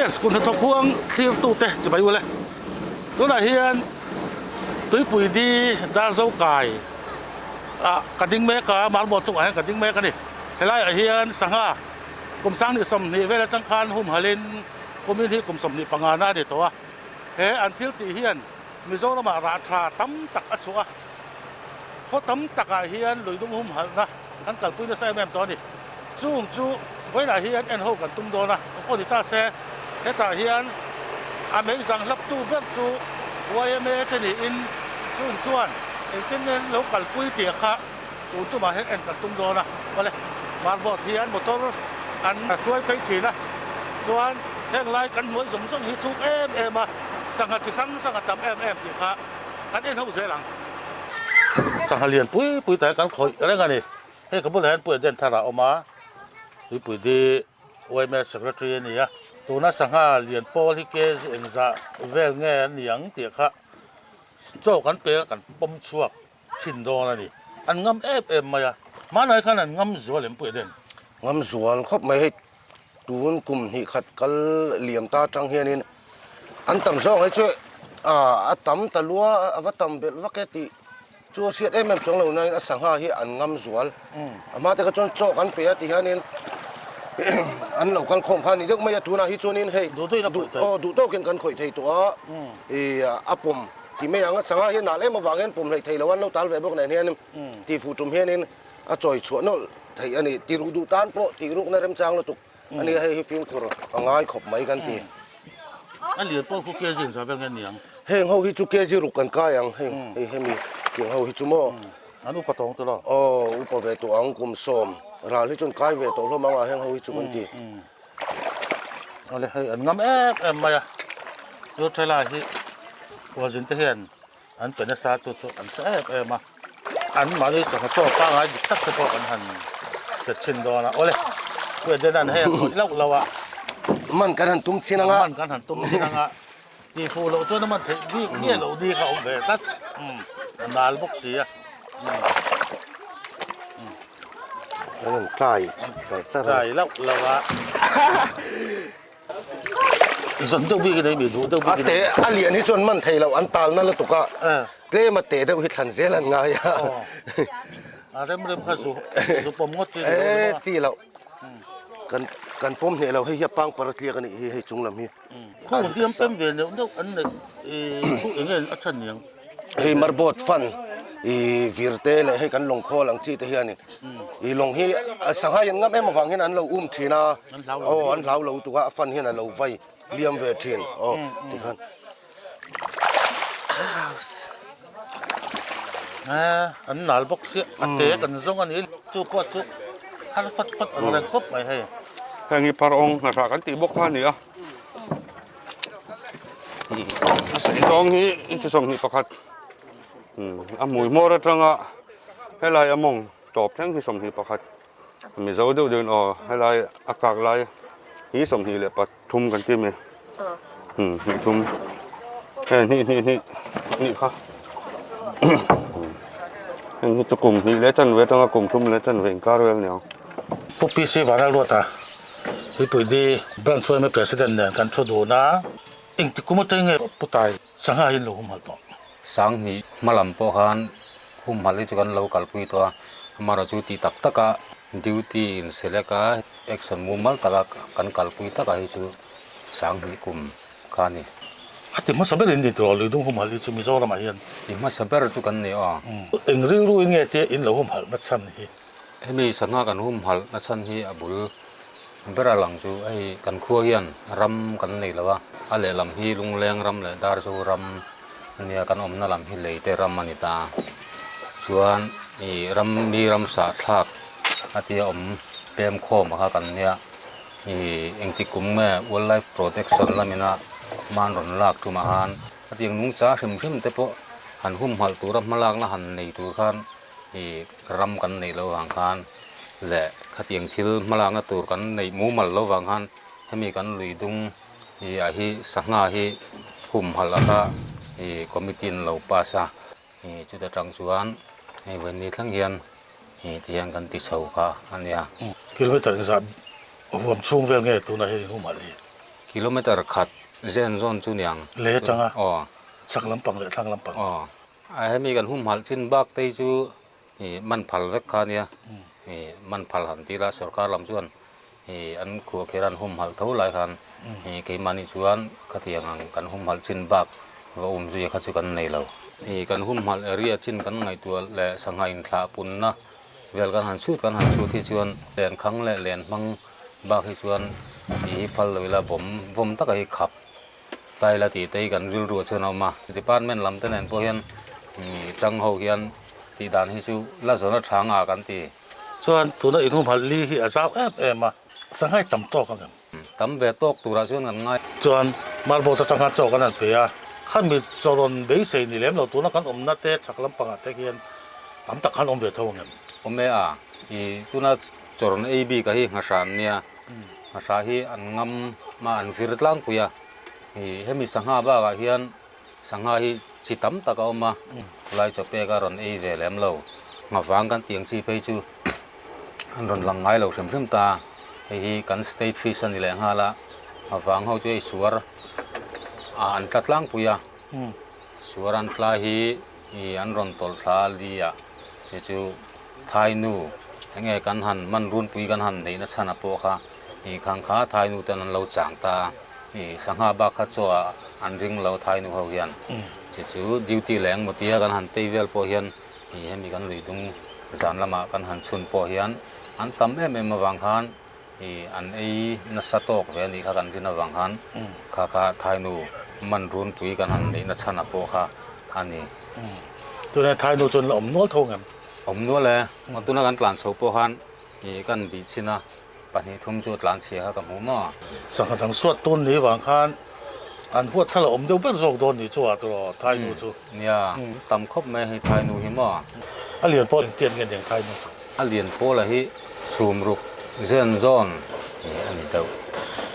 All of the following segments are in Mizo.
Yes, kun hnathawk huang thlirtute chibai ule. Tunah hian tuipui di Darzo kai ah ka ding mek a, marble chungah hian ka ding mek a ni. Helaiah hian sangha kum 20 vel atang khan humhalin kumin hi kum 25 na a ni tawh a. He an thil tih hian Mizoramah rah tha tam tak a chhuah a, khaw tam takah hian luidung humhalhna kan kalpui nasa em em tawh a ni. Chung chu vawiinah hian en ho kan tum dawn a, aw ni ta se, hetah hian a meizang hlaptu ber chu yma te niin chung chuan engtin nge an lo kalpui tih kha tun tumah hian en kan tum dawn a. Awle, Marbawt hian motor an hruai phei thin a, chuan heng lai kan hnuai zawng zawng hi thuk em em a, sangha chi hrang hrang a tam em em tih kha kan en ho zel ang. Sangha lian pui pui ta hi kan khawih reng a ni. Hei ka bulah hian Pu Eden thar a awm a, Tuipui di yma Secretary a ni a, tuna sangha lian pawl hi kg engzah vel nge a ni ang tih kha chaw kan pek a kan pawm chhuak thin dawn a ni. An ngam em em mai a, hmanah khan an ngam zual em Pu Eden? Ngam zual khawp mai hei tun kum hnih khat kal liam ta atang hianin an tam zawk hei chu a tam ta lua a va tam belh vak e tih Chu a hriat em em chuang lo nain a sangha hi an ngam zual. A hma te kha chuan chaw kan pe a ti hianin an lo kal khawm kha a ni deuh mai a, tunah hi chuanin hei aw duh tawkin kan khawih thei tawh a, ih a pawm ti mai ang a, sangha hi a nal em avang hian pawm hleih thei lo an lo tal ve bawk nen hian tih fuh tum hianin a chawi chhuah nawlh theih a ni. Ti ruk duh tan pawh tih rukna remchang lutuk a ni a, hei hi fimkhur a ngai khawp mai kan ti. A lian pawh khu kg in za vel nge niang? Heng ho hi chu kg ruk kan kai ang heng hei hemi tiang ho hi chu maw. An upa tawng te lo. Aw upa ve tawh ang kum sawm ral hi chuan kai ve tawh hlawm ang a heng ho hi chu kan ti. Awle hei an ngam em em mai a, chu thelai hi Huazin te hian an pe nasa chu chu an hre em em a, an mahni sangha chaw pangngai dik tak te pawh an han che chhin dawn a, awle Pu Edena an hei a khawih loh loh a, man kan han tum chhin ang a, man kan han tum chhin ang a, tih fuh loh chuan a man theih bik nge loh ni kha a awm ve tlat, a nal bawk si a. An han try char char a. Try loh loh a. Zan deuh bik in ei mi duh deuh bik in ei. A te a lian hi chuan man thei loh an tal na lutuk a, tlem a te deuh hi thlan zel an ngai a. A rem rem kha zu zu pawm ngawt chi ni lo E chi loh. Kan kan pawm hneh lo hei hi a pang par a tliak a nih hi hei chung lam hi. Khung hliam pem ve neuh neuh an neih i khu eng nge a chhan niang. Hei marbawt fan i vir te leh hei kan lawng khawl ang chi te hianin i lawng hi sangha hian ngam em avang hian an lo um thin a, aw an hlau lo tuk a, a fan hian a lo vai liam ve thin aw tikhan. An nal bawk sia a te kan zawng a ni chu pawh chu har fat fat ang reng khawp mai hei. Heng hi parawng hnathah kan tih bawk kha a ni a. A sawi zawng hi inchi 21 a hmui hmawr atanga helai a mawng tawp thleng hi 21 mizo deuh deuhin aw helai a kak lai hi 23 kan ti a mi hnih thum hei hnih hnih hnih hnih kha heng hi chu kum hnih leh chanve atanga kum thum leh chanve inkar vel a ni ang. Pu PC Vanlalruata. Tuipui di Branch yma President nen kan thu dun a, engti kum atang nge Pu Tai sangha hi an lo humhalh tawh? Sanghnih hma lam pawh khan humhalh hi chu kan lo kalpui tawh a, amaherawh chu tih tak taka duty in select a, action mumal taka kan kalpui taka hi chu Sanghnih kum kha a ni. A ti hmasa ber in ni tawh Luidung humhalh hi chu Mizoramah hian. Ti hmasa ber chu kan ni aw. Eng rilru in nge tia in lo humhalh na chhan hi? Hemi sangha kan humhalh na chhan hi a bul ber a lang chu hei kan khua hian ram kan nei lo a, a lehlam hi Lungleng ram leh Darzo ram a nia kan awmna lam hi Leite ram a ni ta. Chuan ih ram mi ramsa thlak a tia awm pem khawm a kha kan nia ih engti kum nge wildlife protection lamina man rawn lak tumah khan hetiang nungcha hrim hrim te pawh han humhalh tura hmalakna han nei tur khan I ram kan neih loh vang khan leh khatiang thil hmalakna tur kan neih mumal loh vang khan hemi kan lui dung i ah hi sangha hi humhalh a kha i committee an lo pass a, i chuta tang chuan hei vawiin ni thleng hian i ti hian kan ti chho kha a nia. Kilometer engzah huam chhung vel nge tunah hian in humhalh hi? Kilometer khat zen zawn chu niang. Lei atanga Aw. chhak lampang leh thlang lampang. Aw. A hemi kan humhalh chin bak te hi chu ih man phal vek kha ania. Ih man phal han tih la sorkar lam chuan ih an khuah kher an humhalh tho lai khan ih keimahni chuan khatiang ang kan humhalh chin bak va um zui kha chu kan nei lo. Ih kan humhalh area chin kan ngaihtuah leh sangha inthlah punna vel kan han chhut kan han chhut hi chuan len khang leh len hmang bak hi chuan tih hi phal lo ila bawm vawm taka hi khap tlai la tih te hi kan rilru ah chuan a awm a. Department lam te nen pawh hian ih tang ho hian tih dan hi chu la zawna tha nga kan ti. Chuan tuna inhumhalh li hi a zau em em a, sanghai tam tawk ang em? Tam ve tawk turah chuan kan ngai. Chuan marble atanga chaw kan han pe a, khami chaw rawn beisei ni lem lo tuna kan awmna te chhak lampangah te hian tam tak khan awm ve tho ang em? Awm e a, i tuna chaw rawn ei bik a hi nghahra an nia, nghahra hi an ngam a an vir tlangpui a, i hemi sangha bakah hian sangha hi chi tam tak a awm a, khulai chaw pek a rawn ei ve lem lo, nghavang kan tih ang chi phei chu an rawn lang ngai lo hrim hrim ta, hei hi kan state fish a ni leh nghal a, a vang ho chu hei suar ah an tla tlangpui a, suar an tla hi ih an rawn tawlh thla a li ah chu chu thai nu eng nge kan han man runpui kan han neih na chhan a pawh kha ih khang kha thai nu ten an lo chang ta a, ih sangha bak kha chaw ah an ring lo thai nu ho hian chu chu duty leh engmaw tia kan han tei vel pawh hian. Ih hemi kan lui dung zan lamah kan han chhun pawh hian an tam em em avang khan ih an ei nasa tawk ve a nih kha kan rin avang khan kha kha thainu man runpui kan han neih na chhan a pawh kha a ni. Tunah thainu chuan la awm nual tho ngem? Awm nual e, tuna kan tlan chho pawh khan ih kan bih chin a, Pahnih thum chu tlan chhia kha ka hmu maw? Sangha dang suat tun ni vang khan an huat thla la awm deuh ber zawk dawn ni chu ah tiraw Thai nu chu. Nia, tam khawp mai hei Thai nu hi maw? A lian pawl engtian nge niang Thai nu chu? A lian pawl a hi sum ruk zen zawn hi a ni deuh.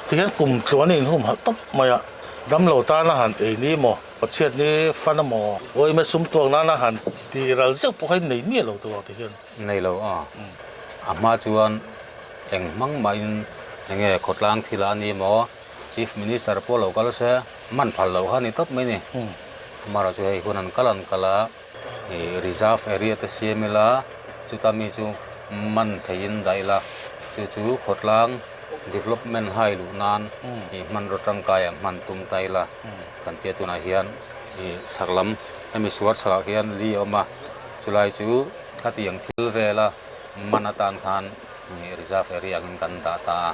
Tihian kum tluan in hum halh tawp mai a, damlo tana han ei ni maw, pachhiat ni fan a maw, uaime sum tuak nana han ti ral zeuh pawh kha in nei miah lo tiraw tihian. Nei lo a, a hma chuan eng hmang mahin eng nge khawtlang thil a ni maw, Chief Minister pawh lo kal se, man phal loh kha a ni tawp mai ni. Amaherawhchu hei hun an kal an kal a, ih reserve area te siam ila, chuta mi chu man theiin dah ila, chu chu khawtlang development hai luh nan ih hmanraw tangkai ah hman tum ta ila kan tia tunah hian ih chhak lam hemi suar chhakah khian li a awm a, chulai chu. Khatiang thil vela man atan khan reserve area angin kan dah ta a,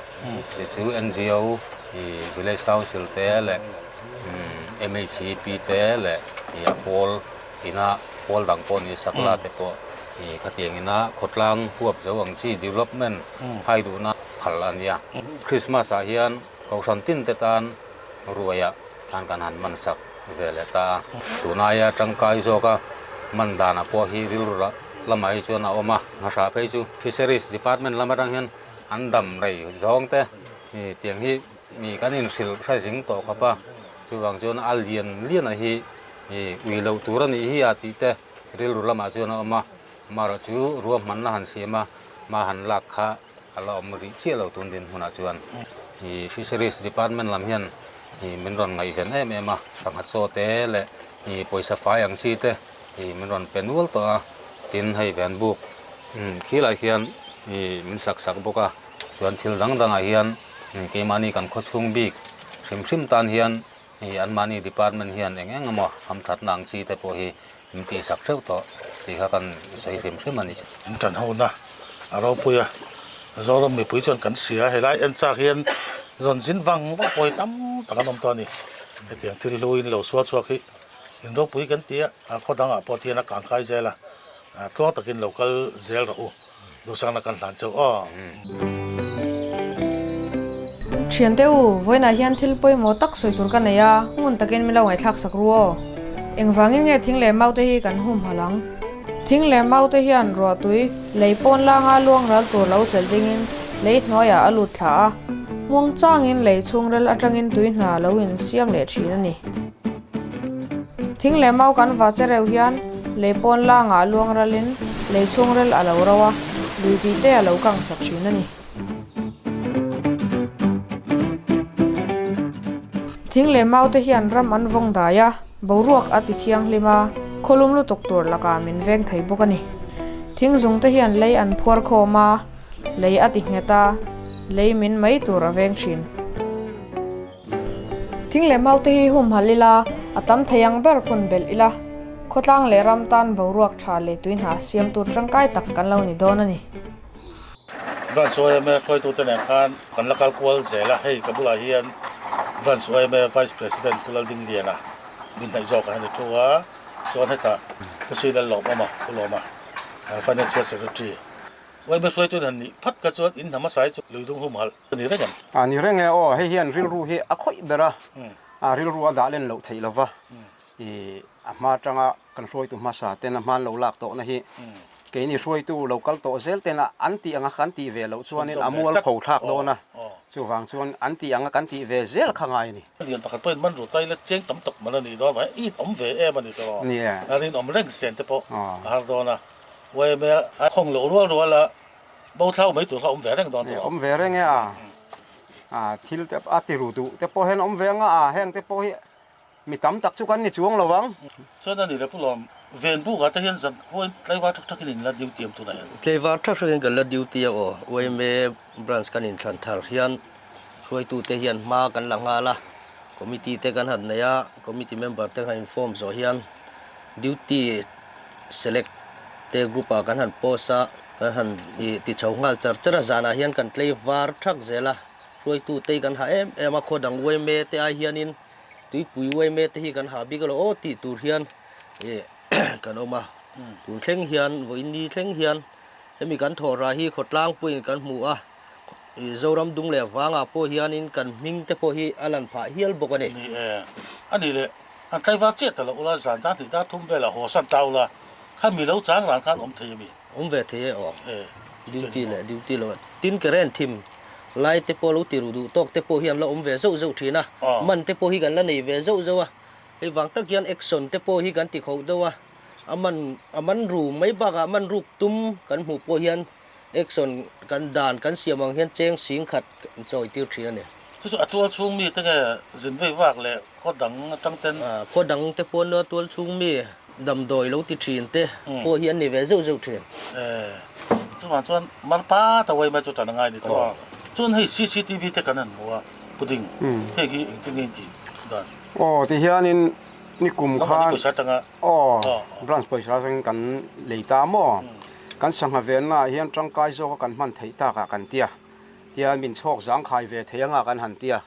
chu chu NGO, Village Council te leh MHCP te leh a pawl ina pawl dang pawh ni Sakla te pawh khatiang ina khawtlang huap zo ang chi development hai duhna phal a nia. Christmas ah hian Kohhran tin te tan ruaiah khan kan han man sak ve leh ta a. Tunaia tangkai zawka man danah pawh hi rilru lamah hi chuan a awm a, nghahrah phei chu Fisheries Department lam atang hian an dam rei zawng te tiang hi mi kan inhrilh hre zing tawh khawp a, chuvang chuan a lian lian a hi ui loh tur a nih hi a tih te rilru lamah chuan a awm a, amaherawhchu ruahmanna han siam a, hma han lak kha A la awm rih chiah lo tun dinhmunah chuan ih Fisheries Department lam hian ih min rawn ngaihven em em a, sangha chaw te leh ih pawisa fai ang chi te ih min rawn pe nual tawh a, tin hei ven buk khilai khian ih min sak sak bawk a, chuan thil dang dangah hian keimahni kan khawchhung bik hrim hrim tan hian ih anmahni department hian eng eng emaw hamthatna ang chi te pawh hi Min tihsak theuh tawh tih kha kan sawi hrim hrim a ni. Min tan ho na a ropui a, Zoram mipui chuan kan hria helai en chak hian zawn zin vang vang pawh hi tam tak an awm tawh a ni. Hetiang thil hlu in lo sual chhuak hi in ropui kan ti a, a khaw dangah pawh tihian a kang kai zel a, tluang takin lo kal zel rawh u, duhsakna kan hlan cheu aw. Thiante u, vawiinah hian thil pawimawh tak sawi tur ka nei a, ngun takin min lo ngaihthlak sak ru aw. Engvangin nge thing leh mau te hi kan humhalh ang? Thing leh mau te hian ruahtui lei pawn langa luang ral tur lo chelh dingin lei hnuaiah a lut thla a, muang changin lei chhungrel atangin tui hna lo insiam leh thin a ni. Thing leh mau kan va che reuh hian lei pawn langah luang ralin lei chhungrel a lo ro a, lui tih te a lo kang chak thin a ni. Thing leh mau te hian ram an vawng dai a, boruak a ti thianghlim a, khawlum lutuk tur lakah min veng thei bawk a ni. Thing zung te hian lei an phuar khawm a, lei a ti nghet a, lei min mai tur a veng thin. Thing leh mau te hi humhalh ila, a tam thei ang ber phun belh ila, khawtlang leh ram tan boruak tha leh tui hna siam tur tangkai tak kan lo ni dawn a ni. Branch yma hruaitute nen khan kan la kal kual zel a, hei ka bulah hian Branch yma Vice President Pu Laldingliana min hnaih zawkah hian a thu a, chuan hetah Pu Sri Lallawmawma, Pu Lawma, Financial Secretary yma hruaitute han nih phat kha chuan in hnam hmasa hi chu lui dung humhalh a ni reng em? A ni reng e aw, hei hian rilru hi a khawih ber a, a rilru a dah len loh theih lova, ih a hma atanga Kan hruaitu hmasa ten a hman lo lak tawhna hi keini hruaitu lo kal tawh zel tena an tih anga kan tih ve loh chuanin a mual pho thlak dawn a, chuvang chuan an tih anga kan tih ve zel kha ngai a ni. Lian pakhat pawhin man ru tai la cheng tam tak man a nih dawn vang it awm ve em a ni tawh a rinawm reng sen te pawh a har dawn a, yma a khawng loh rual rual a bo thlau mai tur kha awm ve reng dawn tawh. Awm ve reng e a, thil te a ti ru duh te pawh hian awm ve anga a, heng te pawh hi Mi tam tak chu kan ni chuang lo ang. Chuan a ni le Pu Lawm, ven bukah te hian zan khuain tlaivar thak thakin in la duty em tunah hian? Tlaivar thak thakin kan la duty a aw. Yma branch kan inthlan thar hian hruaitute hian hma kan la nghal a, committee te kan han nei a, committee member te kan inform zawh hian duty select te group ah kan han post a, kan han ti chho nghal char char a, zanah hian kan tlaivar thak zel a, hruaitute hi kan ha em em a, khaw dang yma te ai hianin Tuipui uaime te hi kan ha bik alo aw tih tur hian ih kan awm a, tun thleng hian vawiin ni thleng hian hemi kan thawh rah hi khawtlang pawhin kan hmu a, ih Zoram dung leh vangah pawh hianin kan hming te pawh hi a lan phah hial bawk a ni. Ni e, a ni leh an tlaivar chiah ta lo ula zan tan hnih dar thum velah haw san ta ula kha mi lo chang ran khan awm thei a mi? Awm ve thei e aw. Duty leh duty lo tin current thim lai te pawh lo ti ruh duh tawk te pawh hi an la awm ve zauh zauh thin a, man te pawh hi kan la nei ve zauh zauh a, hei vang tak hian action te pawh hi kan ti kho deuh a, a man a man ru mai bakah man ruk tum kan hmuh pawh hian action kan dan kan siam ang hian cheng sing khat kan chawi tir thin a ni. Chu chu a tual chhung mi te nge zin vei vak leh khaw dang atang ten? Khaw dang te pawn a tual chhung mi damdawi lo ti thin te pawh hi an ni ve zeuh zeuh thin. E, chuvang chuan marpa ta uai mai chu tan a ngai ni tawh a. Chuan hei cctv te kan han hmu a, pudding hei hi engtin nge in tih dan? Aw ti hianin nikum khan. Nangmahni pawisa atanga. Aw, branch pawisa atangin kan lei ta maw? Kan sangha venna ah hian tangkai zawka kan hman theih takah kan tia. Tian min chhawk zangkhai ve thei anga kan han tia.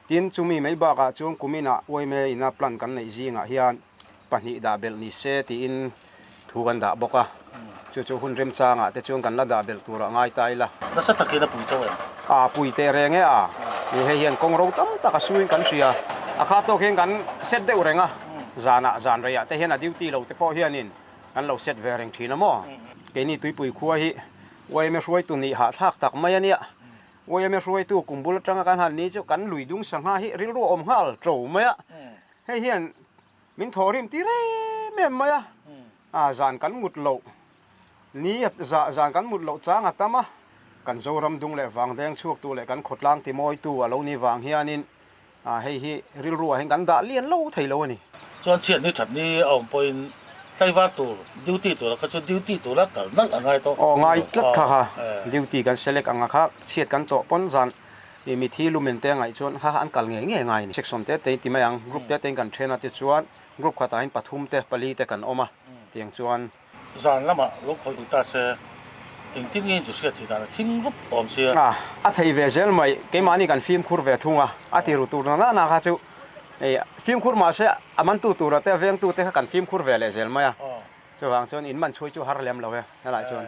Tin, chumi mai bakah chuan kuminah yma ina plan kan neih zingah hian pahnih dah belh ni se tiin thu kan dah bawk a. Chu chu hun remchangah te chuan kan la dah belh turah ngai ta ila. Nasa takin a pui chauh em? A pui teh reng e a. Ni hei hian kawng ro tam tak a suin kan hria. A kha tawk hian kan set deuh reng a. Zanah zan reiah te hian a duty lo te pawh hianin kan lo set ve reng thin a maw? Keini tuipui khua hi yma hruaitu nih hahthlak tak mai a nia. Yma hruaitu kum bul atanga kan han ni chu kan lui dung sangha hi rilru a awm nghal to mai a. Hei hian min thaw rim ti rem em mai a, a zan kan mut loh ni zan kan mut loh chang a tam a, kan Zoram dung leh vang deng chhuaktu leh kan khawtlang timawitu a lo ni vang hianin hei hi rilru ah hian kan dah lian lo thei lo a ni. Chuan chhiat ni that ni a awm pawhin tlaivar tur duty tura kha chu duty tura kal nalh a ngai tawh. Aw ngai tlat kha kha duty kan select anga kha chhiat kan tawh pawn zan I mithi lumen te ngaih chuan kha an kal ngei ngei ngai a ni. Section te te in ti mai ang, group te te in kan then a tichuan group khatah hian pathum te pali te kan awm a tiang chuan. Zan lamah lo khawih ta se engtin nge in chu hriat theih dan a thim rup awm sia. A, a thei ve zel mai, keimahni kan fimkhur ve thung a, a ti ru tur na na na kha chu fimkhur mah se a mantu tura te a vengtu te kha kan fimkhur ve leh zel mai a. Chuvang chuan in man chhui chu har lem lo e, helai chuan.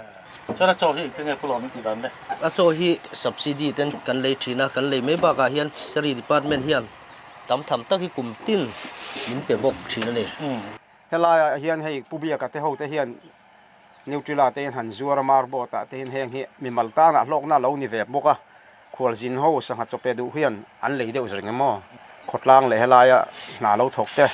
Chuan a chaw hi engtin nge Pu Lawm in tih dan le? A chaw hi subsidy ten kan lei thin a, kan lei mai bakah hian Fishery Department hian tam tham tak hi kum tin min pe bawk thin a ni. Helaiah hian hei Pu Biaka te ho te hian Neutrila te hian han zuar a, Marbot ah te hian heng hi mimal tanah hlawkna a lo ni ve bawk a, khualzin ho sangha chawpe duh hian an lei deuh reng em aw? Khawtlang leh helaia hna lo thawk te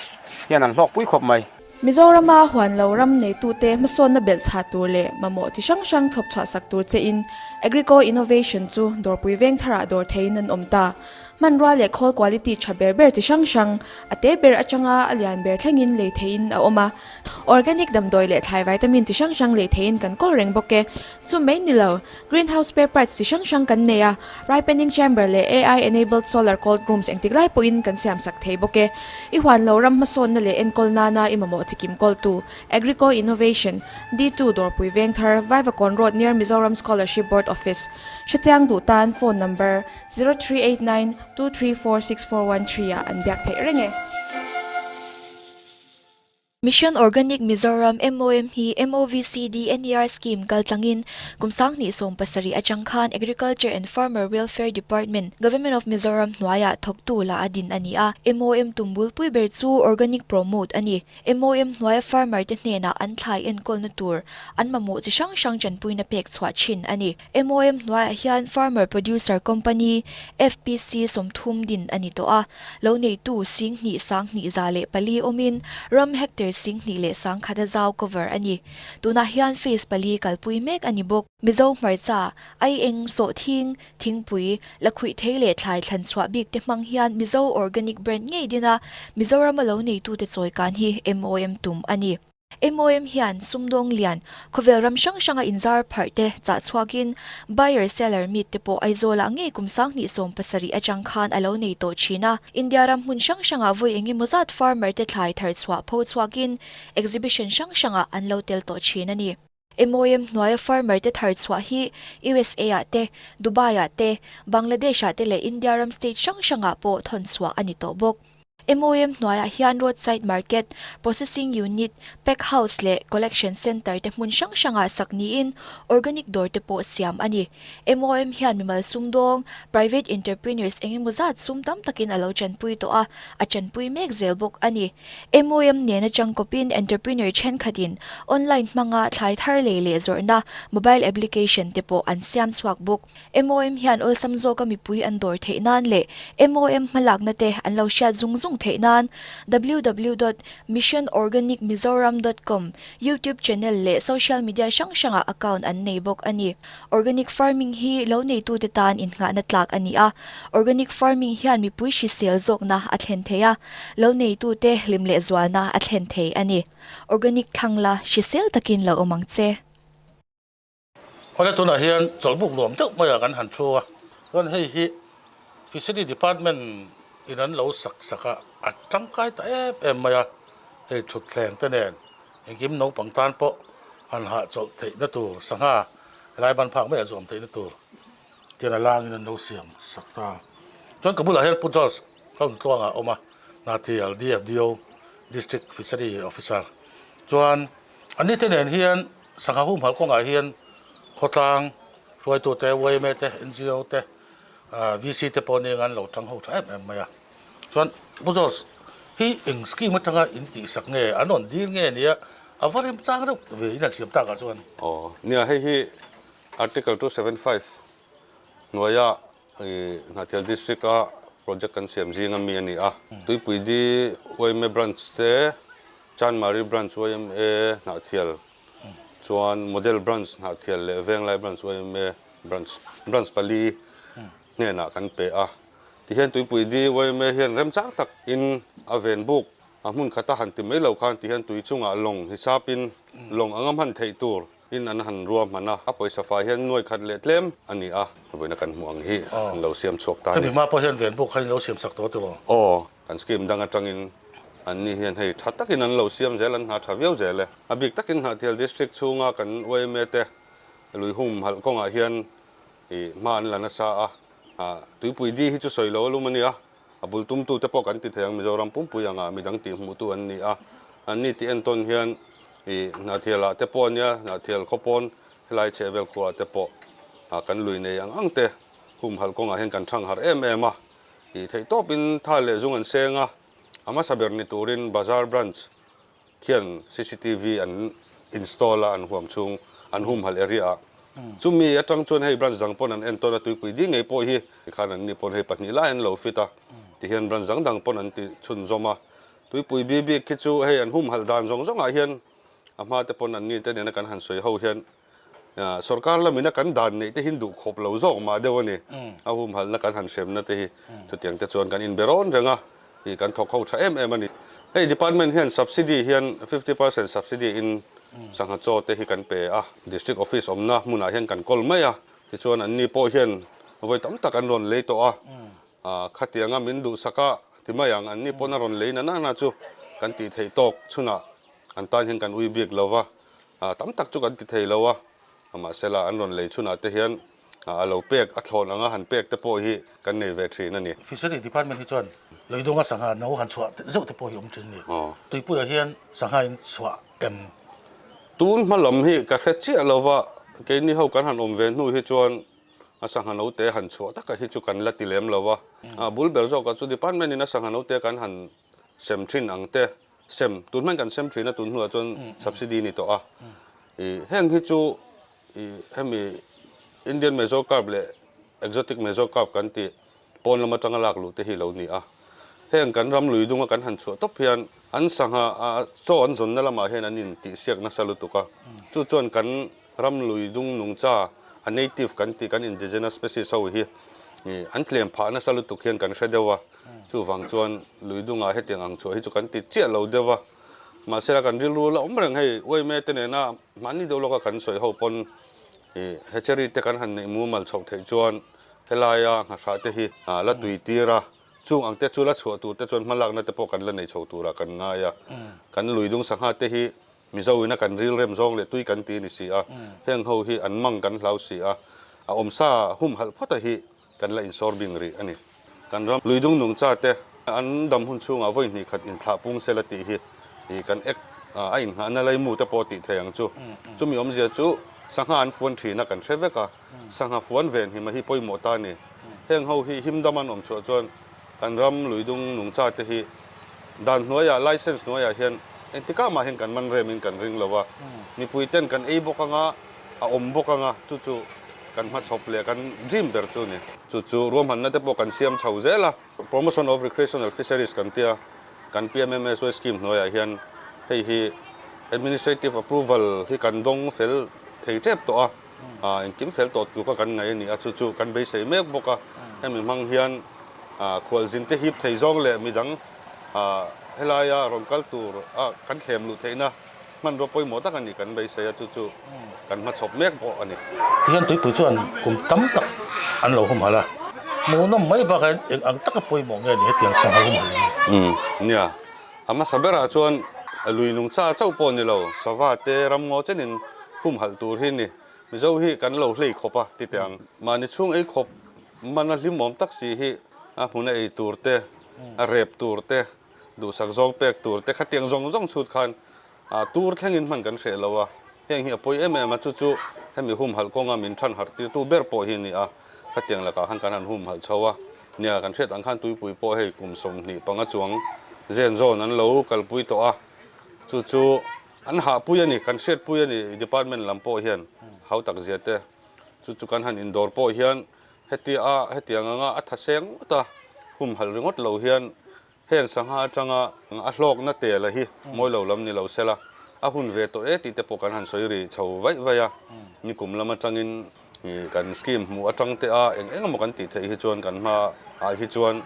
hian an hlawkpui khawp mai. Mizorama huan lo ram neitute hmasawnna belh chhah tur leh mamawh chi hrang hrang chhawp chhuah sak tur chein Agrico Innovation chu dawrpui veng tharah dawr theiin an awm ta. Hmanrua leh khawl quality tha ber ber chi hrang hrang, a te ber atanga a lian ber thlengin lei theihin a awm a. Organic damdawi leh thlai vitamin chi hrang hrang lei theihin kan kawl reng bawk e. Chu mai ni lo, greenhouse spare parts chi hrang hrang kan nei a, ripening chamber leh AI enabled solar cold rooms engtik lai pawhin kan siam sak thei bawk e. I huan lo ram hmasawnna leh enkawl nana i mamawh chikim kawltu, Agrico Innovation, D2 Dawrpui Vengthar, Vaivakawn Road near Mizoram Scholarship Board Office, Hrechiang duh tan phone number 0389 234 6413 ah an biak theih reng e. Mission Organic Mizoram, MOM, hi MOVCD NER Scheme kaltlangin kum 2017 atang khan Agriculture and Farmer Welfare Department, Government of Mizoram hnuaiah thawktu la a din a ni a. MOM tum bulpui ber chu Organic Promote a ni. MOM hnuaia farmer te hnenah an thlai enkawlna tur an mamawh chi hrang hrang tanpuina pek chhuah thin a ni. MOM hnuaiah hian Farmer Producer Company, FPC, 30 din a ni tawh a, lo neitu 2124 awmin ram hectare 21,000 a zau cover a ni. Tunah hian phase pali kalpui mek a ni bawk. Mizo hmarcha, aieng, sawhthing, Thingpui, lakhuih thei leh thlai thlan chhuah bik te hmang hian Mizo Organic brand ngei din a, Mizorama lo neitute chawi kan hi MOM tum a ni. MOM hian sumdawng lian, khawvel ram hrang hranga inzar pharh te chah chhuakin buyer seller meet te pawh Aizawlah ngei kum 2017 atang khan a lo nei tawh thin a. India ram hmun hrang hrangah vawi engemaw zat farmer te thlai thar chhuah pho chhuakin exhibition hrang hrangah an lo tel tawh thin a ni. MOM hnuaia farmer te thar chhuah hi USA ah te, Dubai ah te, Bangladesh ah te leh India ram state hrang hrangah pawh thawn chhuah a ni tawh bawk. MOM hnuaiah hian roadside market, processing unit, pack house leh collection centre te hmun hrang hrangah sak niin organic dawr te pawh siam a ni. MOM hian mimal sumdawng, private entrepreneurs engemaw zat sum tam takin a lo chanpui tawh a, a chanpui mek zel bawk a ni. MOM nen atang kawpin entrepreneur thenkhatin online hmanga thlai thar lei leh zawrhna mobile application te pawh an siam chhuak bawk. MOM hian awlsam zawka mipui an dawr theih nan leh MOM hmalakna te an lo hriat zung zung theih nan www dot missionorganicmizoram dot com YouTube channel leh social media hrang hrangah account an nei bawk a ni. Organic farming hi lo neitute tan innghahna tlak a ni a, organic farming hian mipui hrisel zawkna a thlen thei a, lo neitute hlim leh zualna a thlen thei a ni. Organic thlang la hrisel takin lo awm ang che. Awle tunah hian chawlhbuk nuam deuh maiah kan han thu a, chuan hei hi Fishery Department in an lo sak sak a, a tangkai ta em em mai a, hei thutthleng te nen engkim naupang tan pawh han hahchawlh theihna tur sangha helai ban phak maiah zuam theihna tur tian a langin an lo siam sak ta. Chuan ka bulah hian Pu George Hlawntluanga a awm a, Hnahthial DFDO District Fishery Officer chuan anni te nen hian sangha humhalh kawngah hian khawtlang hruaitute, yma te, NGO te, VC te pawh nia an lo tang ho tha em em mai a. Chuan Pu George hi eng scheme atanga in tihsak nge an rawn dil nge nia a va rem chang reuh ve in an siam takah chuan. Aw nia hei hi Article 275 hnuaia Hnahthial District a project kan siam zing ami a ni a. Tuipui di yma branch te Chanmari branch yma Hnahthial chuan Model branch Hnahthial leh Venglai branch yma branch branch pali hnenah kan pe a. Tihian tuipui di yma hian remchang tak in a ven buk a hmun khata han ti mai lo khan tihian tui chungah lawng hisap in lawng anga hman theih tur in an han rua hman a, a pawisa fai hian nuai khat leh tlem a ni a, vawiina kan hmuh ang hi an lo siam chhuak ta a ni. Hemi hma pawh hian ven buk kha in lo siam sak tawh tiraw? Aw, kan scheme dang atangin an ni hian hei tha takin an lo siam zel, an hna tha viau zel e. A bik takin Hnahthial District chhunga kan yma te lui humhalh kawngah hian Ih, hma an la nasa a, ah, tuipui di hi chu sawi lo alum a nia, a bul tumtu te pawh kan ti thei ang, Mizoram pumpui anga midang tih hmuhtu an ni a, an ni tih entawn hian ih, Hnahthial ah te pawh a nia, Hnahthial khaw pawn helai chhehvel khua ah te pawh ah kan lui nei ang ang te humhalh kawngah hian kan thang harh em em a, ih, theihtawp in tha leh zung an seng a, a hmasa ber ni turin Bazar Branch khian cctv an install a, an huam chhung, an humhalh area ah. Chumi atang chuan hei branch dang pawn an entawn a, tuipui ding ngei pawh hi tikhan an ni pawn hei pahnih lai an lo fit a, tihian branch dang dang pawn an ti chhunzawm a. Tuipui bi bik khi chu hei an humhalh dan zawng zawngah hian a hma te pawn an ni te nena kan han sawi ho hian. Sorkar lamina kan dan neih te hi duh khawp lo zawk mah deuh a ni. A humhalhna kan han hremna te hi chutiang te chuan kan inbe rawn reng a, ih kan thawk ho tha em em a ni. Hei department hian subsidy hian 50% subsidy in sangha chaw te hi kan pe a, district office awmna hmunah hian kan kawl mai a, tichuan anni pawh hian vawi tam tak an rawn lei tawh a, khatianga min duhsak a ti mai ang, anni pawn a rawn lei na na na chu kan tih theih tawk chhunah an tan hian kan ui bik lo va. Tam tak chu kan ti thei lo a, mahsela an rawn lei chhunah te hian a lo pek, a thlawn anga han pek te pawh hi kan nei ve thin a ni. Fishery Department hi chuan Leidunga sangha no han chhuah zeuh te pawh hi awm thin a ni. Tuipuiah hian sangha in chhuah em? Tun hma lam hi ka hre chiah lo va, keini ho kan han awm ve hnu hi chuan a sangha note han chhuah taka hi chu kan la ti lem lo va. A bul ber zawkah chu Department in a sangha note kan han sem thin ang te Sem, tun hmain kan sem thin a, tun hnuah chuan subsidy ni tawh a. I heng hi chu i hemi Indian Major Carp leh Exotic Major Carp kan tih pawn lam atanga lak luh te hi lo ni a. Heng kan ram lui dunga kan han chhuah tawp hian an sangha chaw an zawnna lamah hian an intihsiak nasa lutuk a. Chu chuan kan ram lui dung nungcha a native kan tih kan indigenous species ho hi an tlem phah nasa lutuk hian kan hre deuh a. Chuvang chuan lui dungah hetiang ang chhuah hi chu kan ti chiah lo deuh a, mahsela kan rilru la awm reng hei uaime te nena mahni deuh lawka kan sawi ho pawn ih hatchery te kan han neih mumal chhoh theih chuan helaia nghahrah te hi la tui tir a, chung ang te chu la chhuah tur te chuan hmalakna te pawh kan la nei chho turah kan ngai a, kan lui dung sangha te hi Mizo ina kan rilrem zawng leh tui kan ti a ni si a, heng ho hi an mang kan hlau si a, a awmsa humhalh phawt a hi Kan la insawr bing rih a ni. Kan ram lui dung nungcha te an dam hun chhungah vawi hnih khat inthlah pung sela tih hi ih kan ek a inngahna laimu te pawh tih thei ang chu. Chumi awmzia chu sangha an fuan thin a kan hre vek a, sangha fuan ven hima hi pawimawh ta a ni. Heng ho hi him dam an awm chhuah chuan kan ram lui dung nungcha te hi dan hnuaiah license hnuaiah hian engtikah mah hian kan man rem in kan ring lo a, mipui ten kan ei bawk anga a awm bawk anga chu chu kan hmachhawp leh kan dream ber chu a ni. Chu chu ruahmanna te pawh kan siam chho zel a, Promotion of Recreational Fisheries kan tia, kan PMMSY scheme hnuaiah hian hei hi Administrative Approval hi kan dawng fel thei tep tawh a, engkim fel tawh tluka kan ngaih a ni a, chu chu kan beisei mek bawk a, hemi hmang hian khualzin te hip thei zawng leh midang helaia rawn kal tur a kan thlem luh theihna Hmanrua pawimawh tak a ni kan beisei a, chu chu kan hmachhawp mek pawh a ni. Tihian tuipui chuan kum tam tak an lo humhalh a, hmuhnawm mai bakah hian eng ang taka pawimawh nge ni hetiang sangha humhalh hi? Umm nia, a hmasa berah chuan lui nungcha chauh pawh ni lo, sava te ramngaw chenin humhalh tur hi ni. Mizo hi kan lo hlei khawp a ti teh ang. Mahni chhung ei khawp mana hlimawm tak si hi a hmuna ei tur te, a rep tur te, Duhsak zawng pek tur te khatiang zawng zawng chhut khan tur thlengin hman kan hreh lo a, heng hi a pawi em em a, chu chu hemi humhalh kawnga min than harh tirtu ber pawh hi a ni a, khatiang lakah khan kan han humhalh chho a, nia kan hriat ang khan tuipui pawh hei kum 25 chuang zen zawn an lo kalpui tawh a, chu chu an hahpui a ni, kan hriatpui a ni department lam pawh hian hautak zia te, chu chu kan han indawr pawh hian hetia hetiang anga a tha seng ngawt a, humhalh ringawt lo hian Heng sangha atanga a hlawkna tel a hi mawi lo lam ni lo sela, a hun ve tawh e tih te pawh kan han sawi ri chho vaih vaih a. Nikum lam atangin kan scheme hmuh atang te a eng eng emaw kan tih theih hi chuan kan hma ah hi chuan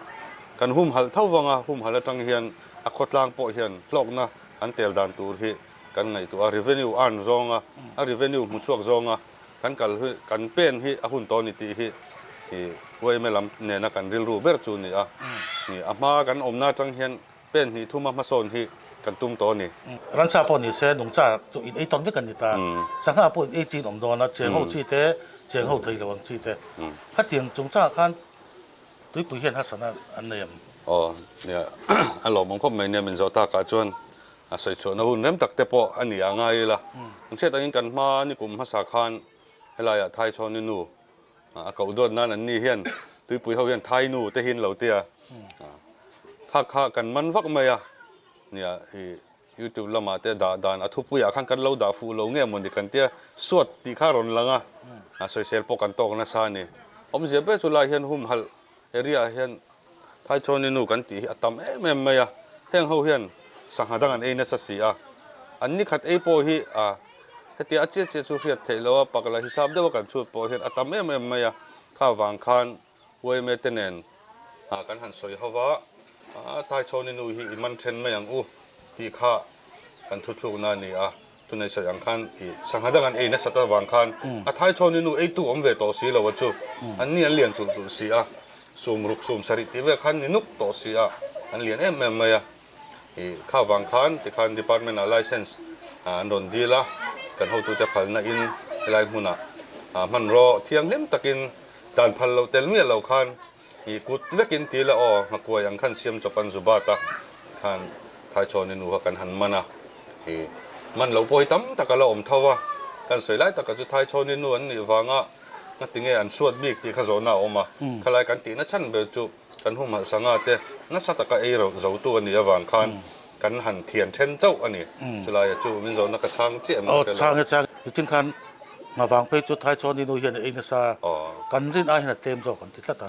kan humhalh tho vang a, humhalh atang hian a khawtlang pawh hian hlawkna an tel dan tur hi kan ngaihtuah a, revenue earn zawnga a revenue hmu chhuak zawnga kan kal hi kan pen hi a hun tawh a ni tih hi uaime lam nena kan rilru ber chu a ni a, a hma kan awmna atang hian pen hnih thuma hmasawn hi kan tum tawh a ni. Ransa pawh ni se nungcha chu in ei tawn vek a ni ta, sangha pawh in ei chin awm dawn a, cheng ho chi te, cheng ho thei lo ang chi te, khatiang chungchangah khan tuipui hian harsatna an nei ang. Aw nia, a lawmawm khawp mai nia min zawh takah chuan A sawi chhuahna hun rem tak te pawh a ni a ngai ila. An hriat angin kan hma nikum hmasa khan helaiah Thai chhawni nu a koh dawt nan an ni hian tuipui ho hian Thai nu te hi an lo tia. Kha kha kan man vak mai a nia i YouTube lamah te dah dan a thupuiah khan kan lo dah fuh lo nge mawni kan tia suat tih kha rawn lang a, a sawisel pawh kan tawk nasa a ni. Awmzia ber chu lai hian humhalh area ah hian Thaichhawni nu kan tih hi a tam em em mai a, heng ho hian sangha dang an ei nasa si a, an ni khat ei pawh hi a Hetia a chiah chiah chu hriat theih loh a, pakla hisap deuha kan chhut pawh hian a tam em em mai a, kha vang khan Uaime te nen kan han sawi ho va, Thaichhawni nu hi i man then mai ang u tih kha kan thuthlukna a ni a, tunei sawi ang khan i sangha dang an ei nasat avang khan a Thaichhawni nu eitu awm ve tawh si lo a chu, an ni an lian tulh tulh si a, sum ruk sum sarih tih vel khan ni nuk tawh si a, an lian em em mai a. I kha vang khan tikhan department ah license an rawn dil a, kan hotute phalna in helai hmunah hmanraw thianghlim takin dan phal loh tel miah lo khan i kut vekin ti la aw nghakuai ang khan siam chawp an zu bat a, khan Thaichhawni nu kha kan han man a, i man loh pawh hi tam tak a la awm tho a, kan sawi lai takah chu Thaichhawni nu an nih vanga ngatinge an suat bik tih kha zawhna a awm a, khalai kan tihna chhan ber chu. Kan humhalh sanga te nasa taka ei rauh zotu a nih avang khan kan han thian then chauh a ni. Chulaia chu min zawhna ka chhang chiah em Aw chhang e chhang. Nichin khan ngavang phei chu Thaichawn inu hian a ei nasa kan rin ai hian a tlem zawk an ti tlat a, a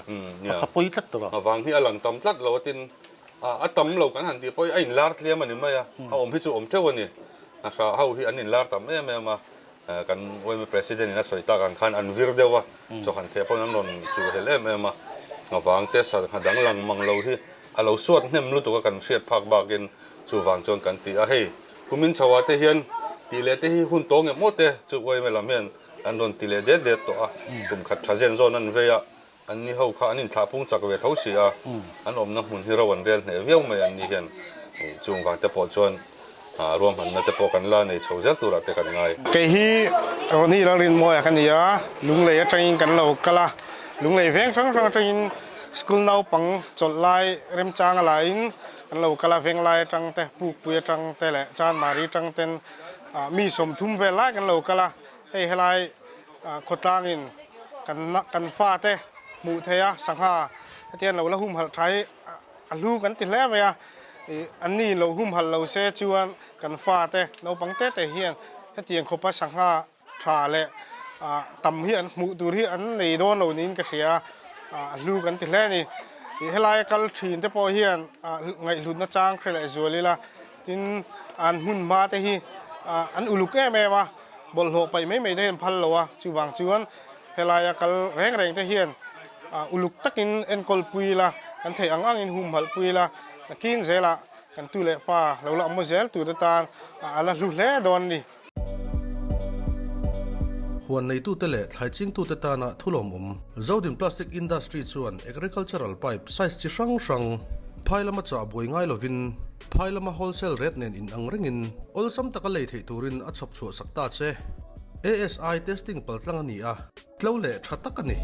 kha pawi tlat tawh a. Ngavang hi a lang tam tlat lo a tin a tam lo kan han tih pawh hi a inlar tliam a ni mai a, a awm hi chu awm teuh a ni. Hna ho hi an inlar tam em em a. Kan yma President in a sawi tak ang khan an vir deuh a, chawhan theh pawn an rawn chuh hel em em a, ngavang te sangha dang lang mang lo hi a lo suat hnem lutuk a kan hriat phak bakin chuvang chuan kan ti a, hei kumin chho ah te hian tih leh te hi hun tawng em aw te chu yma lam hian an rawn ti leh det det tawh a, kum khat tha zen zawn an vei a, an ni ho kha an inthlah pung chak ve tho si a, an awmna hmun hi ro an rel hneh viau mai an ni hian chung vang te pawh chuan ruahmanna te pawh kan la nei chho zel turah te kan ngai. Kei hi Ronnie Lalrinmawia ka ni a, Lunglei atangin kan lo kal a, Lunglei veng hrang hrang atangin school naupang chawlh lai remchanga laiin kan lo kal a, Venglai atang te, Pukpui atang te leh Chanmari atang ten mi 30 vel lai kan lo kal a, hei helai Khawtlangin kan kan fate hmuh theih a, sangha hetiang lo la humhalh tha hi a hlu kan ti hle mai a, ih an ni lo humhalh lo se chuan kan fate naupang te te hian hetiang khawpa sangha tha leh ah tam hi an hmuh tur hi an nei dawn lo niin ka hria a, a hlu kan ti hle a ni. Ih helaia kal thin te pawh hian ah ngaihhlutna chang hre leh zual ila tin an hmun hma te hi ah an uluk em em a. Bawlhhlawh paih mai mai te hian phal lo a, chuvang chuan helaia kal reng reng te hian uluk takin enkawl pui ila, kan theih ang angin humhalh pui ila, nakin zelah kan tu leh pa lo la awm zel tur te tan a la hlu hle dawn a ni. Huan neitute leh thlai chingtute tana thulawmawm Zodin Plastic Industry chuan agricultural pipe size chi hrang hrang phai lama chah buai ngai lovin Phai lama wholesale rate nen in ang rengin awlsam taka lei theih turin a chhawp chhuah sak ta che. ASI testing paltlang a ni a, tlo leh tha tak a ni.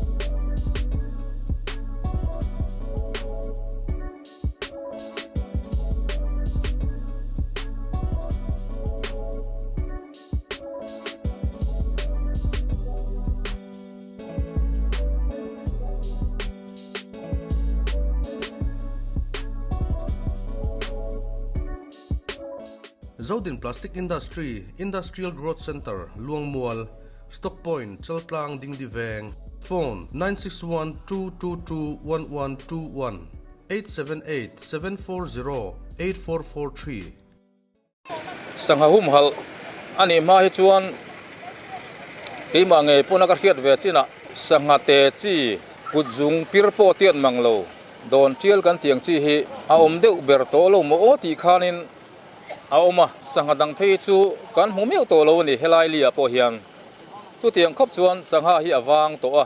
Zodin Plastic Industry, Industrial Growth Centre, Luangmual, Stock Point, Chaltlang, Dingdi Veng, Phone, 9612221121, 878 740 8443. Sangha humhalh a nih hma hi chuan keimah ngei pawna ka hriat ve chinah sangha te chi kut zung pir pawh tiat mang lo dawn tial kan tih ang chi hi a awm deuh ber tawh lo maw aw tih khanin a awm a, sangha dang phei chu kan hmu meuh tawh lo a ni helai liah pawh hian chutiang khawp chuan sangha hi a vang tawh a,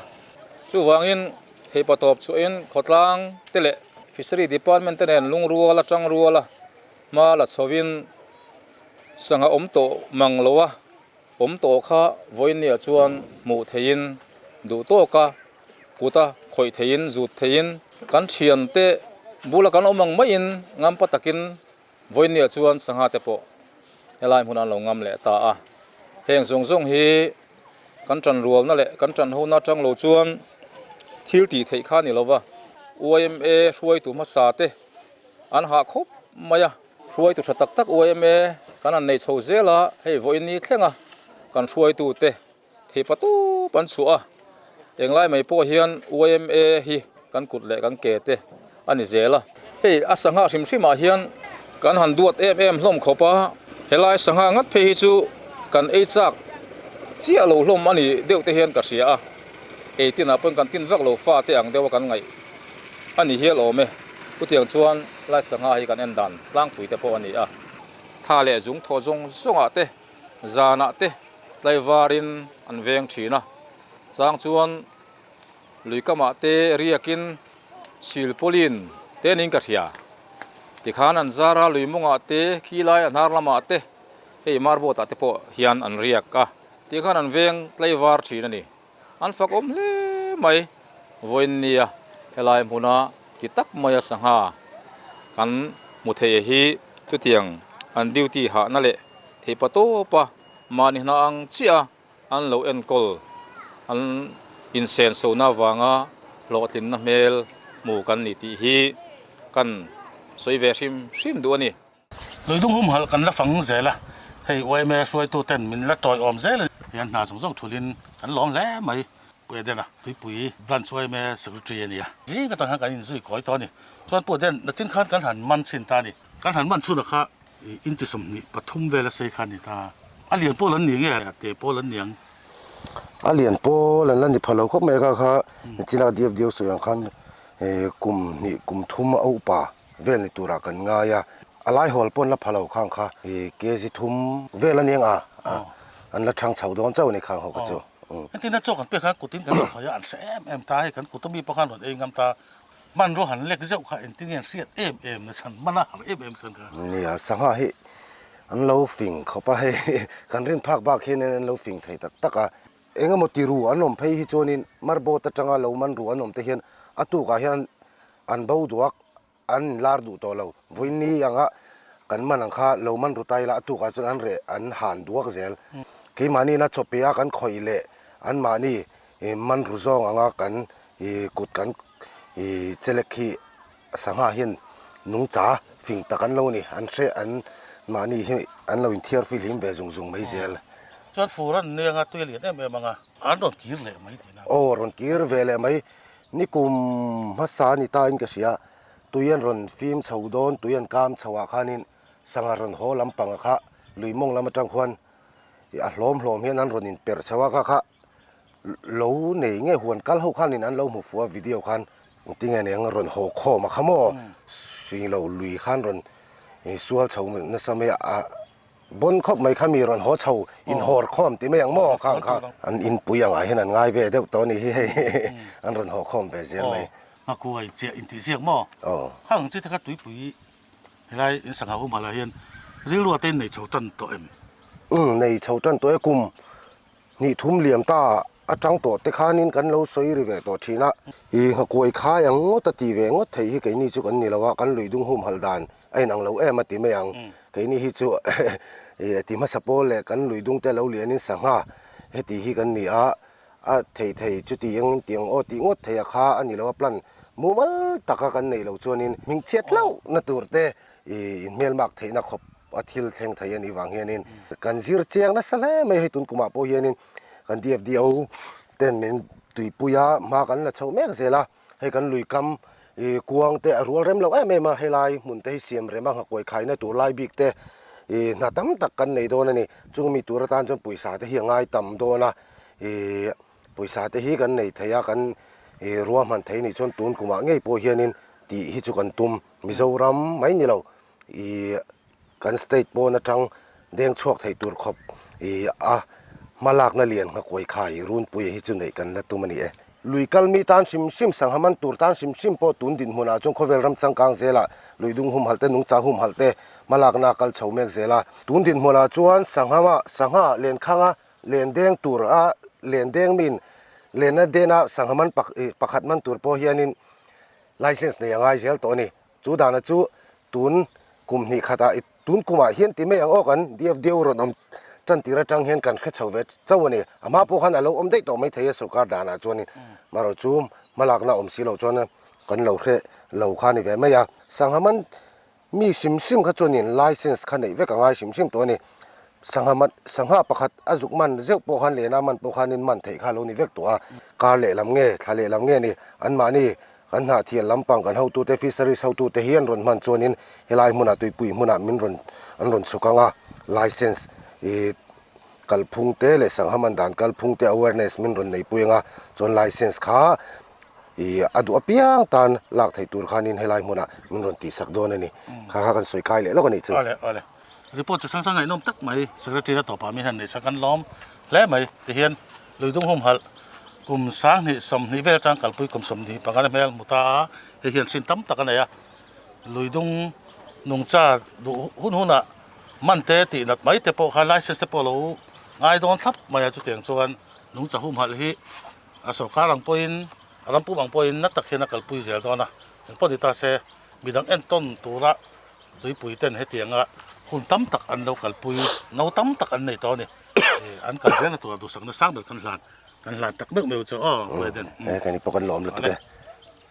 chuvangin theihpa tawp chhuahin khawtlang te leh fishery department te nen lungrual atang rual a. Hma la chhovin sangha awm tawh mang lo a, awm tawh kha vawiinniah chuan hmuh theihin duh tawk a, kuta khawih theihin zut theihin kan thiante bula kan awm ang maiin ngampa takin vawiinniah chuan sangha te pawh helai hmunah an lo ngam leh ta a. Heng zawng zawng hi kan tanrualna leh kan tanhona atang lo chuan thil tih theih kha a ni lo va, yma hruaitu hmasa te An hah khawp mai a, hruaitu tha tak tak yma kan han nei chho zel a, hei vawiin ni thleng a kan hruaitu te thei patup an chhuah a, englai mai pawh hian yma hi kan kut leh kan ke te a ni zel a. Hei a sangha hrim hrim ah hian kan han duat em em hlawm khawp a, helai sangha ngat phei hi chu kan ei chak chiah lo hlawm a ni deuh te hian ka hria a, ei tinah pawhin kan tin vak lo fa te ang deuha kan ngaih a ni hial awm e. Chutiang chuan lai sangha hi kan en dan tlangpui te pawh a ni a. Tha leh zung thaw zawng zawngah te, zanah te tlaivarin an veng thin a, chang chuan lui kamah te riakin silpawlin te niin ka hria. Tikhan an zar a, lui mawngah te, khilai a hnar lamah te, hei marbawt ah te pawh hian an riak a, tikhan an veng tlaivar thin a ni. An fak awm hle mai. Vawiin nia helai hmuna ti tak maia sangha kan hmu thei hi chutiang an duty hahna leh theihpa tawpa mahni hna ang chiah a an lo enkawl an insensohna avanga hlawhtlinna hmel hmu kan ni tih hi kan sawi ve hrim hrim duh a ni. Luidung humhalh kan la fang zel a, hei yma hruaitu ten min la tawiawm zel a ni. Hian hna zawng zawng thulin kan lawm hle mai. Pu Edena, Tuipui Branch yma Secretary a ni a. Zing atang hian kan inzui kawi tawh a ni. Chuan Pu Eden, nachin khan kan han man chhin ta a ni. Kan han man chhunah kha inchi 23 vel a sei kha a ni ta. A lian pawl an ni nge a te pawl an ni ang? A lian pawl an la ni pha lo khawp mai a kha kha nachina DFDO sawi ang khan kum hnih kum thum a upa vel ni turah kan ngai a, a lai hawl pawn la pha lo khang kha i kg thum vel a ni ang a, an la thang chho dawn chauh a ni khang ho kha chu. Entirna chaw kan pek khan kutin kan rawn hawi a, an hre em em ta, hei kan kut ami pawh khan rawn ei ngam ta, hmanrua han lek zeuh kha engtin nge an hriat em em na chhan hman a harh em em chhan kha. Nia, sangha hi an lo fing khawp a, hei kan rin phak bak hian an lo fing thei tak tak a, engemaw ti ru an awm phei hi chuanin marbawt atanga lo man ru an awm te hian a tukah hian An bo duak, an inlar duh tawh lo. Vawiin anga kan man ang kha lo man ru ta ila a tukah chuan an reh, an han duak zel. Keimahni ina chaw pe a kan khawih leh anmahni man ru zawng anga kan kut kan chelek hi sangha hian nungcha fing tak an lo ni. An hre an mahni hi an lo inthiar fihlim ve zung zung mai zel. Chuan fur an nei anga tui a lian em em anga an rawn kir leh mai tihna. Aw rawn kir ve leh mai. Nikum hmasa ni ta in ka hria, tui an rawn fim chho dawn, tui an kam chho ah khanin sangha rawn haw lampang a kha lui mawng lam atang khuan a hlawm hlawm hian an rawn in perh chho a kha kha lo nei nge huan kal ho khanin an lo hmu fuh a video khan engtinge ni ang rawn haw khawm a kha maw silo lui khan rawn sual chho nasa mai a. Bon khawp mai kha mi rawn haw chho inhawr khawm ti mai ang maw khang kha an inpui angah hian an ngai ve deuh tawh a ni hi hei an rawn haw khawm ve zel mai. Aw nghakuai chiah intih ziak maw? Aw. Khang ang chi te kha tuipui helai in sangha humhalh ah hian rilru ate in nei chho tan tawh em? Umm nei chho tan tawh e kum hnih thum liam ta atang tawh te khanin kan lo sawi ri ve tawh thin a. I nghakuai khai ang ngawt a ti ve ngawt thei hi keini chu kan ni lo a, kan lui dung humhalh dan a inang lo em a ti mai ang. Keini hi chu i ti hmasa pawl leh kan lui dung te lo lianin sangha heti hi kan ni a, a thei thei chuti engin ti ang aw tih ngawt thei a kha a ni lo a, plan mumal taka kan neih loh chuanin hmingchhiat hlauhna tur te i inhmelmak theihna khawp a thil thleng thei a nih vang hianin kan zir chiang nasa hle mai hei tun kumah pawh hianin kan DFDO ten min tuipui a hma kan la chho mek zel a hei kan lui kam ih kuang te a rual rem loh em em a helai hmun te hi siam rem a nghakuai khaina tur lai bik te ih hna tam tak kan nei dawn a ni chung mi tur atan chuan pawisa te hi a ngai tam dawn a ih pawisa te hi kan nei thei a kan ih ruahman thei nih chuan tun kumah ngei pawh hianin tih hi chu kan tum Mizoram mai ni lo. Ih kan state pawn atang deng chhuak thei tur khawp ih a hmalakna lian nghakuai khai runpui hi chu neih kan la tum a ni e. Lui kal mi tan hrim hrim, sangha man tur tan hrim hrim pawh tun dinhmunah chuan khawvel ram changkang zelah lui dung humhalh te, nungcha humhalh te hmalakna a kal chho mek zel a. Tun dinhmunah chuan sangha sangha lenkhanga len deng tur a len deng min lenna dena sangha man pakhat man tur pawh hianin license nei a ngai zel tawh a ni. Chu dana chu tun kum hnih khatah i tun kumah hian ti mai ang aw kan DFDO rawn awm tan tir atang hian kan hre chho ve chauh a ni. A hma pawh khan a lo awm daih tawh mai thei a sorkar danah chuanin marawh chu hmalakna awm si loh chuan kan lo hre lo kha a ni ve mai a. Sangha man mi hrim hrim kha chuanin license kha neih vek a ngai hrim hrim tawh a ni. Sangha man sangha pakhat a zuk man zeuh pawh khan lehna man pawh khanin man theih kha a lo ni vek tawh a. Kar lehlam nge thla lehlam nge ni anmahni Kan hnahthial lampang kan hotute fisheries hotute hi an rawn hman chuanin helai hmunah tuipui hmunah min rawn an rawn chhuk ang a, license ih kalphung te leh sangha man dan kalphung te awareness min rawn neipui ang a, chuan license kha ih a duh apiang tan lak theih tur khanin helai hmunah min rawn tihsak dawn a ni. Kha kha kan sawi kai leh lawk a nih chu. Awle awle. Report chi hrang hrang ngaihnawm tak mai Secretary a tawpah mi hian neihsak an lawm hle mai tihian Luidung humhalh kum 20 20 vel atang kalpui kum 25 na hmel hmu ta a, hei hian hrin tam tak a nei a. Luidung nungcha duh hun hunah man te tih nat mai te pawh kha license te pawh lo ngai dawn thlap mai a, chutiang chuan nungcha humhalh hi a sorkar ang pawhin a ram pum ang pawhin na tak hian a kalpui zel dawn a, engpawh ni ta se midang entawn tura tuipui ten hetianga hun tam tak an lo kalpui no tam tak an nei tawh a ni. An kal zelna tura duhsakna sang ber kan hlan kan hlan tak meuh meuh chu aw President. He kan i pawh kan lawm lutuk e.